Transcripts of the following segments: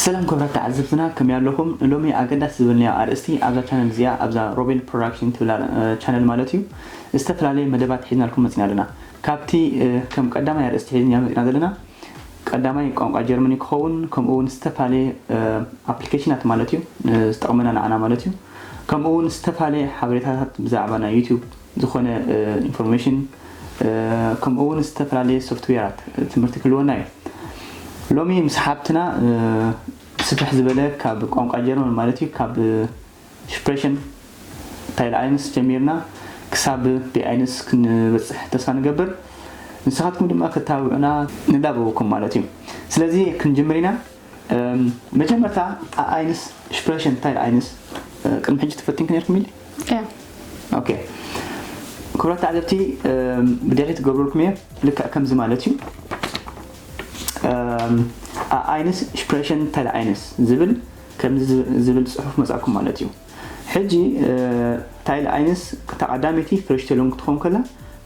ሰላም ክቡራት ተዓዘብትና፣ ከመይ ኣለኹም? ሎሚ ኣገዳሲ ዝበልናዮ ኣርእስቲ ኣብዛ ቻነል እዚኣ፣ ኣብዛ ሮቤል ፕሮዳክሽን ትብል ቻነል ማለት እዩ፣ ዝተፈላለየ መደባት ሒዝናልኩም መፂና ኣለና። ካብቲ ከም ቀዳማይ ኣርእስቲ ሒዝና መፂና ዘለና ቀዳማይ ቋንቋ ጀርመኒ ክኸውን፣ ከምኡ እውን ዝተፈላለየ ኣፕሊኬሽናት ማለት እዩ፣ ዝጠቕመና ንዓና ማለት እዩ። ከምኡ እውን ዝተፈላለየ ሓበሬታታት ብዛዕባ ናይ ዩቲዩብ ዝኾነ ኢንፎርሜሽን፣ ከምኡ እውን ዝተፈላለየ ሶፍትዌራት ትምህርቲ ክህልወና እዩ። ሎሚ ምስ ሓብትና ስፍሕ ዝበለ ካብ ቋንቋ ጀርመን ማለት እዩ፣ ካብ ሽፕሬሽን ታይል ኣይንስ ጀሚርና ክሳብ ቢ ኣይንስ ክንበፅሕ ተስፋ ንገብር። ንስኻትኩም ድማ ክታብዑና ንላበወኩም ማለት እዩ። ስለዚ ክንጅምር ኢና። መጀመርታ ኣይንስ ሽፕሬሽን ታይል ኣይንስ ቅድሚ ሕጂ ተፈቲንክ ነርኩም ኢል ኦኬ። ክብራት ተዓዘብቲ፣ ብደሊ ትገብረልኩም እየ። ልክዕ ከምዚ ማለት እዩ። ኣይንስ ሽፕሬሽን ታይል ኣይንስ ዝብል ከምዚ ዝብል ፅሑፍ መፃኩም ማለት እዩ። ሕጂ ታይል ኣይንስ ተቐዳመይቲ ፍሬሽተሉንግ ክትኸውን ከላ፣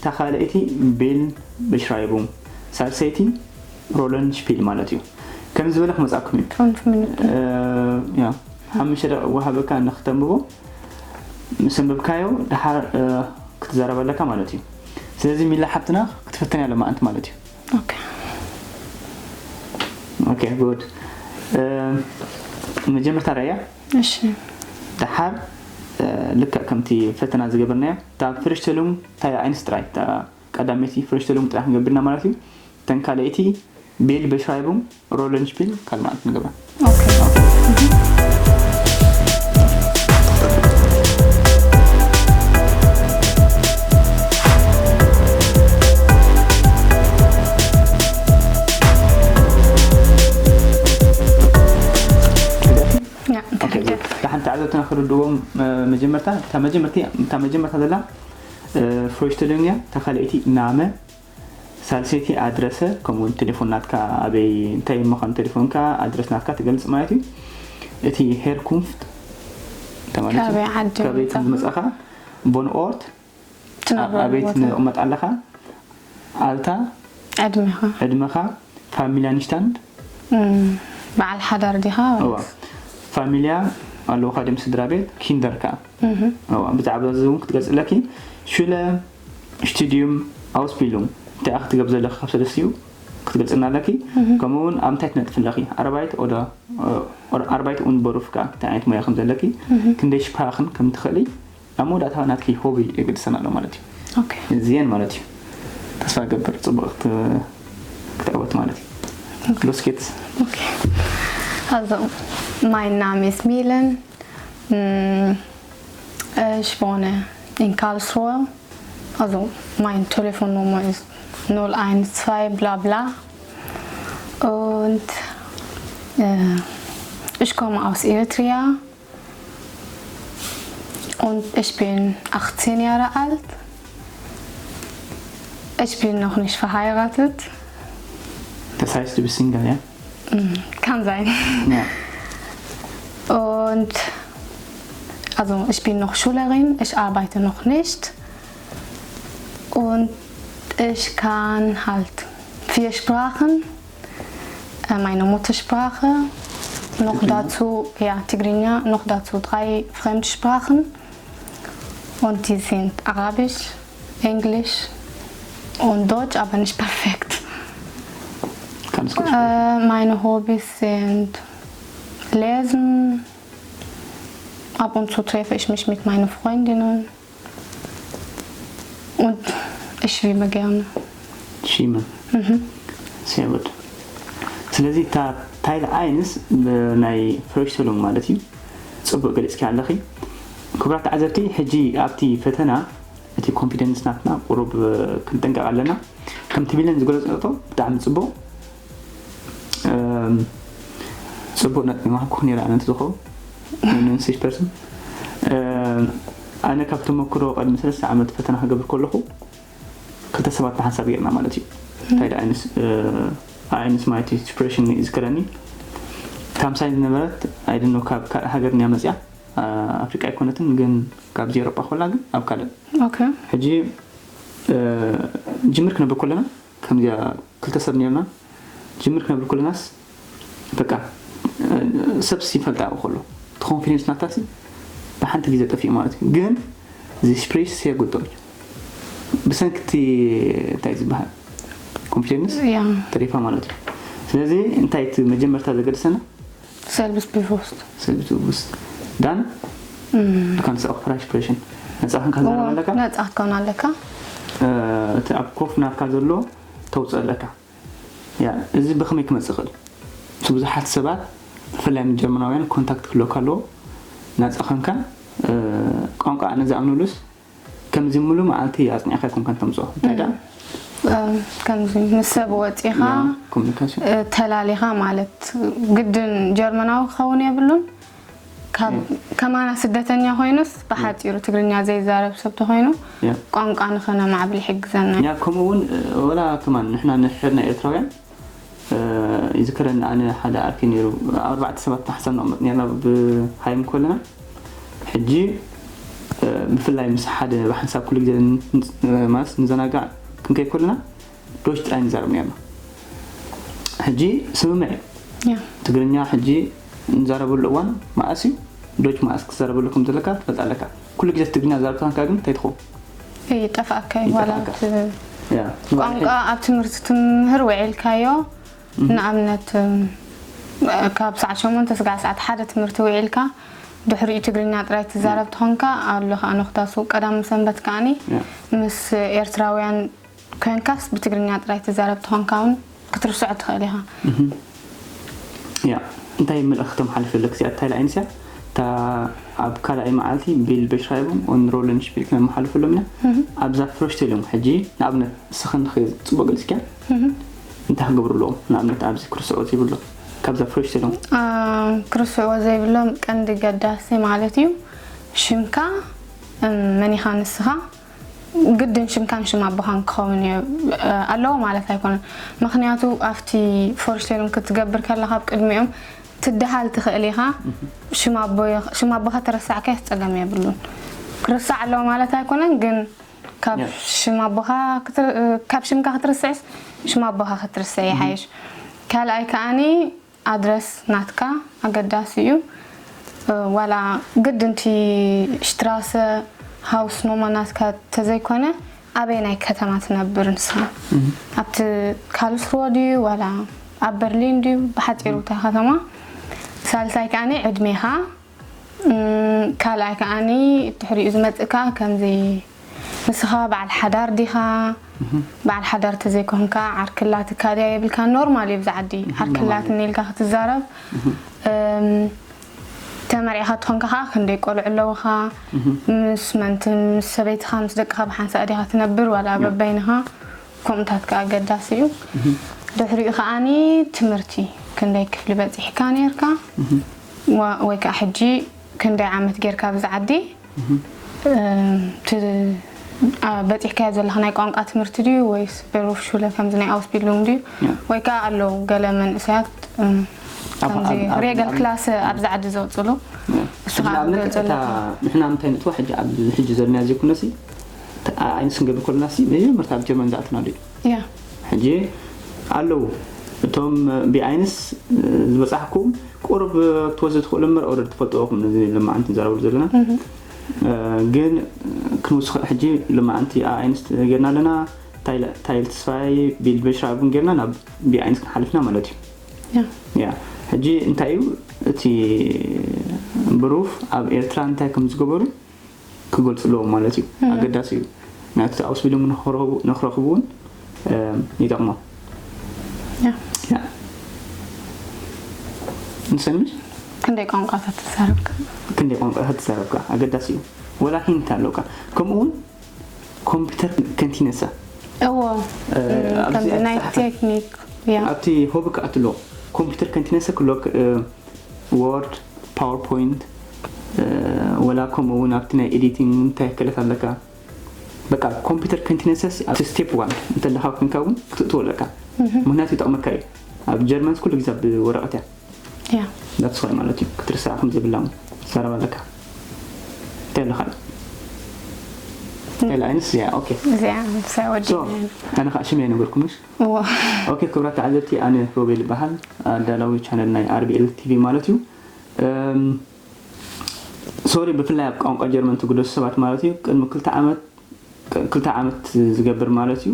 ተኻልኣይቲ ቤል በሽራይቡም፣ ሳልሰይቲ ሮለን ሽፒል ማለት እዩ። ከም ዝበለ ክመፃኩም እዩ። ሓሙሽተ ደቂቕ ወሃበካ ንክተንብቦ። ምስ ኣንበብካዮ ደሓር ክትዛረብ ኣለካ ማለት እዩ። ስለዚ ሚላ ሓብትና ክትፍትን ያለ ማእንቲ ማለት እዩ። ኦኬ። ጉድ። መጀመርታ ራያ። እሺ። ደሓር ልክዕ ከምቲ ፈተና ዝገበርናዮ እታ ፍርሽተሉም እንታይ ዓይንስ ጥራይ፣ እታ ቀዳመይቲ ፍርሽተሉም ጥራይ ክንገብርና ማለት እዩ። ተን ካልኣይቲ ቤል በሽራይቡም ሮለንሽፒል ካልማት ንገብራ። ሓንቲ ዓዘብትና ክርድዎም መጀመርታ እታ መጀመርታ ዘላ ፍሮሽተደንያ፣ እታ ካልኣይቲ ናመ፣ ሳልሰይቲ ኣድረሰ፣ ከምኡውን ቴሌፎን ናትካ ኣበይ፣ እንታይ ምዃኑ ቴሌፎንካ ኣድረስ ናትካ ትገልጽ ማለት እዩ። እቲ ሄርኩንፍት ተማለት ካበይ ዓዲ ካበይ ከም ዝመጻኻ፣ ቦን ኦርት ኣበይ ትቕመጥ ኣለኻ፣ ኣልታ ዕድመኻ ዕድመኻ፣ ፋሚልያ ንሽታንድ በዓል ሓዳር ዲኻ፣ ፋሚልያ ኣለውኻ ድም ስድራ ቤት፣ ኪንደርካ ብዛዕባ እዚ እውን ክትገልጽ ኣለኪ። ሽለ ስቱዲዩም ኣውስቢሉም እንታይ ክትገብር ዘለኺ ካብ ሰለስቲኡ ክትገልጽና ኣለኪ። ከምኡ እውን ኣብ እንታይ ትነጥፍ ኣለኺ፣ ኣርባይት ኦዳ ኣርባይት ኡን በሩፍካ እንታይ ዓይነት ሞያ ከም ዘለኪ፣ ክንደይ ሽፓኽን ከም ትኽእሊ፣ ኣብ መወዳእታ ናትኪ ሆቢ የገድሰና ኣሎ ማለት እዩ። እዚአን ማለት እዩ። ተስፋ ገብር ጽቡቕ ክትዕወት ማለት እዩ። ሎስኬት። Also, mein Name ist Milen. Mm, ich wohne in Karlsruhe. Also, mein Telefonnummer ist null eins zwei bla bla. Und äh, ich komme aus Eritrea. Und ich bin achtzehn Jahre alt. Ich bin noch nicht verheiratet. Das heißt, du bist Single, ja? Kann sein. Ja. Und also ich bin noch Schülerin, ich arbeite noch nicht. Und ich kann halt vier Sprachen. Meine Muttersprache, noch dazu, ja, Tigrinya, noch dazu drei Fremdsprachen. Und die sind Arabisch, Englisch und Deutsch, aber nicht perfekt. Kannst gut sprechen. Äh, meine Hobbys sind Lesen. Ab und zu treffe ich mich mit meinen Freundinnen. Und ich schwimme gerne. ሽመ። Mhm. Sehr gut. ስለዚ እታ ታይል ኣይንስ ናይ ፍሬሽ ሰሉም ማለት እዩ። ጽቡቅ ገሊጽኪ ኣለኺ። ክቡራት ተዓዘብቲ፣ ሕጂ ኣብቲ ፈተና እቲ ኮንፊደንስ ናትና ቁሩብ ክንጥንቀቕ ኣለና። ከምቲ ሚለን ዝገለጸቶ ብጣዕሚ ጽቡቅ ጽቡቅ ነጥቢ መሃብኩ ነይረ። ኣነ እንተዝኸውን ንንስሽ ፐርሰን ኣነ ካብ ተመክሮ ቅድሚ ሰለስተ ዓመት ፈተና ክገብር ከለኹ ክልተ ሰባት ብሓንሳብ ገይርና ማለት እዩ። እንታይ ደኣ ኣይንስ ኣይንስ ማለት እዩ ኤክስፕሬሽን ይዝከረኒ። ታምሳይ ዝነበረት ኣይድኖ ካብ ካልእ ሃገር እያ መፅያ፣ ኣፍሪቃ ኣይኮነትን ግን ካብዚ ኤሮጳ ኮላ ግን ኣብ ካልእ ሕጂ ጅምር ክነብር ከለና ከምዚኣ ክልተ ሰብ ነርና። ጅምር ክነብር ከለናስ በቃ ሰብሲ ይፈልጣ ከሎ እቲ ኮንፊደንስ ናታሲ ብሓንቲ ግዜ ጠፊኡ ማለት እዩ። ግን እዚ ስፕሬሽ ሲያ ጉዳይ ብሰንክቲ እንታይ ዝበሃል ኮንፊደንስ ያ ተሪፋ ማለት እዩ። ስለዚ እንታይ እቲ መጀመርታ ዘገድሰና ሰልብስ ቢፎስት ሰልብስ ውስጥ ዳን ዱካንስ ኦፕራሽን ነፃ ክንካ ዘረብ ኣለካ ነፃ ክትከውን ኣለካ። እቲ ኣብ ኮፍ ናትካ ዘሎ ተውፅእ ኣለካ። ያ እዚ ብኸመይ ክመፅእ ይኽእል? እቲ ብዙሓት ሰባት ብፍላይ ጀርመናውያን ኮንታክት ክህልወካ ኣለዎ። ናፃ ኮንካ ቋንቋ ኣነ ዝኣምኑሉስ ከምዚ ሙሉ መዓልቲ ኣፅኒዕካ ኣይኮንካን ተምፅኦ እንታይ ዳ ከምዚ ምስ ሰብ ወፂኻ ኮሚኒካሽን ተላሊኻ ማለት ግድን ጀርመናዊ ክኸውን የብሉን። ከማና ስደተኛ ኮይኑስ ብሓፂሩ ትግርኛ ዘይዛረብ ሰብ ተኮይኑ ቋንቋ ንኸነማዕብል ይሕግዘና። ያ ከምኡ እውን ወላ ከማን ንሕና ንሕድና ኤርትራውያን ይዝከረኒ ኣነ ሓደ ዓርኪ ነይሩ ኣርባዕተ ሰባት ንሓሳብ ነቕመጥ ነርና ብሃይም ከለና ሕጂ ብፍላይ ምስ ሓደ ብሓንሳብ ኩሉ ግዜ ማለት ንዘናጋዕ ክንከይ ከለና ዶች ጥራይ ንዛረብ ነርና። ሕጂ ስምምዕ እዩ። ትግርኛ ሕጂ ንዛረበሉ እዋን መኣስ እዩ፣ ዶች መኣስ ክትዛረበሉ ከም ዘለካ ትፈልጥ ኣለካ። ኩሉ ግዜ ትግርኛ ዛረብካ ግን እንታይ ትኸውን? ይጠፍኣካ እዩ። ዋላ ይጠፍኣካ። እቲ ያ ቋንቋ ኣብ ትምህርቲ ትምህር ውዒልካዮ ንኣብነት ካብ ሰዓት ሸሞንተ ስጋዕ ሰዓት ሓደ ትምህርቲ ውዒልካ ድሕሪኡ ትግርኛ ጥራይ ትዛረብ ትኾንካ ኣሎ ከዓ ንክታሱ ቀዳም ሰንበት ከዓኒ ያ። ምስ ኤርትራውያን ኮንካስ ብትግርኛ ጥራይ ትዛረብ ትኾንካ እውን ክትርስዖ ትኽእል ኢኻ። ያ እንታይ መልእኽቲ ተመሓልፈለክ እዚኣ እንታይ ኢላ ኣይንስያ እታ ኣብ ካልኣይ መዓልቲ ቢል በሽራይቦም ኦንሮልን ሽፒል ክነመሓልፈሎም ኢና። ኣብዛ ፍረሽተሎም ሕጂ ንኣብነት ስኽን ጽቡቅ ገልጽኪያ እንታይ ክገብሩ ኣለዎም ንኣብነት ኣብዚ ክርስዑ ይብሎ ካብዛ ፍረሽተሎም ክርስዕዎ ዘይብሎም ቀንዲ ገዳሲ ማለት እዩ ሽምካ መኒኻ ንስኻ ግድን ሽምካን ሽም ኣቦኻን ክኸውን ኣለዎ ማለት ኣይኮነን። ምክንያቱ ኣብቲ ፎርሽቴሉን ክትገብር ከለካ ኣብ ቅድሚኦም ትደሃል ትኽእል ኢኻ። ሽም ኣቦኻ ተረሳዕካ የስፀገም የብሉን። ክርሳዕ ኣለዎ ማለት ኣይኮነን፣ ግን ካብ ሽም ኣቦኻ ካብ ሽምካ ክትርስዕስ ሽም ኣቦኻ ክትርስዕ ይሓይሽ። ካልኣይ ከዓኒ ኣድረስ ናትካ ኣገዳሲ እዩ። ዋላ ግድንቲ ሽትራሰ ሃውስ ኖማ ናትካ ተዘይኮነ ኣበይ ናይ ከተማ ትነብር ንስኻ ኣብቲ ካልስርወ ድዩ ዋላ ኣብ በርሊን ድዩ ብሓፂሩ እታ ከተማ። ሳልሳይ ከዓኒ ዕድሜኻ ካልኣይ ከዓኒ ድሕሪኡ ዝመፅእካ ከምዚ ንስኻ በዓል ሓዳር ዲኻ በዓል ሓዳር ተዘይኮንካ ዓርክላትካ ድያ የብልካ ኖርማል እዩ ብዛ ዓዲ ዓርክላትኒ ኢልካ ክትዛረብ ተመሪዕኻ ትኾንካ ከዓ ክንደይ ቆልዑ ኣለውኻ ምስ መንቲ ምስ ሰበይትኻ ምስ ደቅኻ ብሓንሳእ ዲኻ ትነብር ዋላ በበይንኻ ከምኡታት ከዓ ኣገዳሲ እዩ። ድሕሪኡ ከዓኒ ትምህርቲ ክንደይ ክፍሊ በፂሕካ ነርካ ወይ ከዓ ሕጂ ክንደይ ዓመት ጌርካ ብዛ ዓዲ በፂሕካዮ ዘለካ ናይ ቋንቋ ትምህርቲ ድዩ ወይስ በሮፍ ሹለ ከምዚ ናይ ኣውስቢልዱንግ ድዩ ወይ ከዓ ኣለዉ ገለ መንእሰያት ከምዚ ሬገል ክላስ ኣብዚ ዓዲ ዘውፅሉ እሱ ከዓ ንኣብነት እታ ንሕና ምንታይ ንጥዋ ሕጂ ኣብ ሕጂ ዘለና ዘይኮነሲ ኣይንስ ንገብር ከለና ሲ መጀመርታ ኣብ ጀርመን ዝኣትና ዶ ያ ሕጂ ኣለዉ እቶም ብኣይንስ ዝበፃሕኩም ቁሩብ ክትወስዱ ትኽእሉ እምበር ኦረድ ትፈልጥዎ ኹም ነዚ ልማዓንቲ ንዘረብሉ ዘለና ግን ክንውስኽ ሕጂ ልማዓንቲ ኣይንስ ጌርና ኣለና ታይል ተስፋይ ቢል በሽራ እውን ጌርና ናብ ብኣይንስ ክንሓልፍና ማለት እዩ ያ ሕጂ እንታይ እዩ እቲ ብሩፍ ኣብ ኤርትራ እንታይ ከም ዝገበሩ ክገልፁ ኣለዎም ማለት እዩ ኣገዳሲ እዩ ናቲ ኣውስቢሎም ንክረኽቡ እውን ይጠቕሞም ንሰምሽ ክንደይ ቋንቋታት ትዛረብካ ክንደይ ቋንቋታት ትዛረብካ ኣገዳሲ እዩ ወላ ሂንት ኣለውካ ከምኡ እውን ኮምፒውተር ከንቲነሳ እዎ ከምዚ ናይ ቴክኒክ ኣብቲ ሆብክ ኣትሎ ኮምፒውተር ከንቲነሳ ክሎ ወርድ ፓወርፖይንት ወላ ከምኡ እውን ኣብቲ ናይ ኤዲቲንግ እንታይ ክእለት ኣለካ በቃ ኮምፒውተር ከንቲነሰስ ኣብቲ ስቴፕ ዋን እንተለካ ኮንካ እውን ክትእትዎ ኣለካ ምክንያቱ ይጠቕመካ እዩ ኣብ ጀርመን ኩሉ ግዜ ብወረቐት እያ ያ ዳትስዋይ ማለት እዩ ክትርስዓ ከም ዘይብላ እውን ትዛረብ ኣለካ እንታይ ኣለካ ላይንስ እዚኣ። ኦኬ። እዚኣ ምሳይ ወዲ So ኣነ ከዓ ሽመይ ነገርኩምሽ። እዎ ኦኬ ክብራት ተዓዘብቲ፣ ኣነ ሮቤል ይበሃል፣ ኣዳላዊ ቻነል ናይ ኣርቢኤል ቲቪ ማለት እዩ። ሶሪ፣ ብፍላይ ኣብ ቋንቋ ጀርመን ትግደሱ ሰባት ማለት እዩ። ቅድሚ ክልተ ዓመት ክልተ ዓመት ዝገብር ማለት እዩ።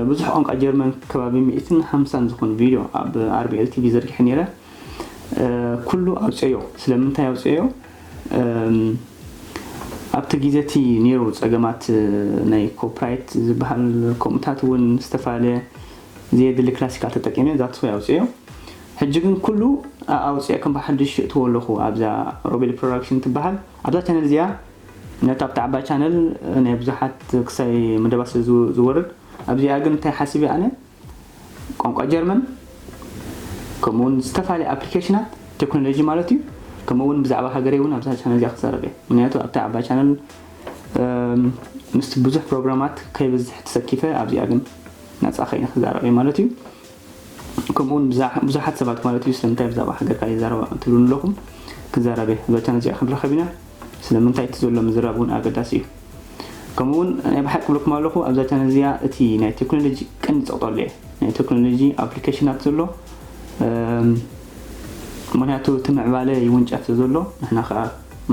ብዙሕ ቋንቋ ጀርመን ከባቢ ሚእትን ሓምሳን ዝኾን ቪድዮ ኣብ ኣርቢኤል ቲቪ ዘርጊሐ ነይረ። ኩሉ ኣውፅዮ። ስለምንታይ ኣውፅዮ? ኣብቲ ግዜ እቲ ነይሩ ፀገማት ናይ ኮፕራይት ዝበሃል፣ ከምኡታት እውን ዝተፈላለየ ዘየድሊ ክላሲካል ተጠቂመ ዛት ኣውፅዮ። ሕጂ ግን ኩሉ ኣውፅኦ ከም ብሓድሽ እትዎ ኣለኹ ኣብዛ ሮቤል ፕሮዳክሽን ትበሃል ኣብዛ ቻነል እዚኣ። ነታ ኣብታ ዓባይ ቻነል ናይ ብዙሓት ክሳይ መደባት ስለ ዝወርድ ኣብዚኣ ግን እንታይ ሓሲበ ኣነ ቋንቋ ጀርመን ከምኡ እውን ዝተፈላለዩ ኣፕሊኬሽናት ቴክኖሎጂ ማለት እዩ። ከምኡ እውን ብዛዕባ ሃገረይ እውን ኣብዛ ቻነል እዚኣ ክዛረብ እየ። ምክንያቱ ኣብታ ዓባይ ቻነል ምስቲ ብዙሕ ፕሮግራማት ከይበዝሕ ተሰኪፈ ኣብዚኣ ግን ናፃ ከይነ ክዛረብ እየ ማለት እዩ። ከምኡውን ብዙሓት ሰባት ማለት እዩ ስለምንታይ ብዛዕባ ሃገርካ ይዛረባ ትብሉን ኣለኹም። ክዛረብ እየ። ኣብዛ ቻነል እዚኣ ክንራኸብ ኢና። ስለምንታይ እቲ ዘሎ ምዝራብ እውን ኣገዳሲ እዩ። ከምኡውን ናይ ብሓቂ ብለኩም ኣለኹ ኣብዛ ቻነል እዚኣ እቲ ናይ ቴክኖሎጂ ቀንዲ ፀቕጠሉ እየ። ናይ ቴክኖሎጂ ኣፕሊኬሽናት ዘሎ ምክንያቱ እቲ ምዕባለ ይውንጨፍ ስለ ዘሎ ንሕና ከዓ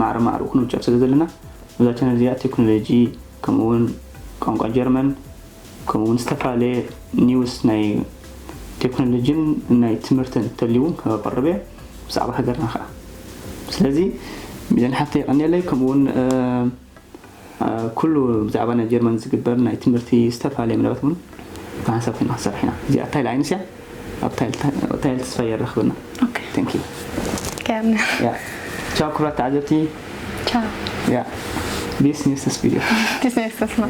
ማዕረ ማዕርኡ ክንውንጨፍ ስለ ዘለና ኣብዛ ቻነል እዚኣ ቴክኖሎጂ ከምኡውን ቋንቋ ጀርመን ከምኡውን ዝተፈላለየ ኒውስ ናይ ቴክኖሎጂን ናይ ትምህርትን ተልዩ እውን ከቐርብ እየ ብዛዕባ ሃገርና ከዓ። ስለዚ ሚዛን ሓፍተ የቐንየለይ። ከምኡውን ኩሉ ብዛዕባ ናይ ጀርመን ዝግበር ናይ ትምህርቲ ዝተፈላለየ መደባት እውን ብሓንሳብ ኮይና ክሰርሕ ኢና። እዚኣ እንታይ ላይንስ እያ? ኣብ ታይል ተስፋ የራኽበና። ኦኬ Thank you። ከም ያ ቻው ክብራት ተዓዘብቲ። ቻው ያ ቢስ ኒውስ ቪዲዮ ቢዝነስ ተስማ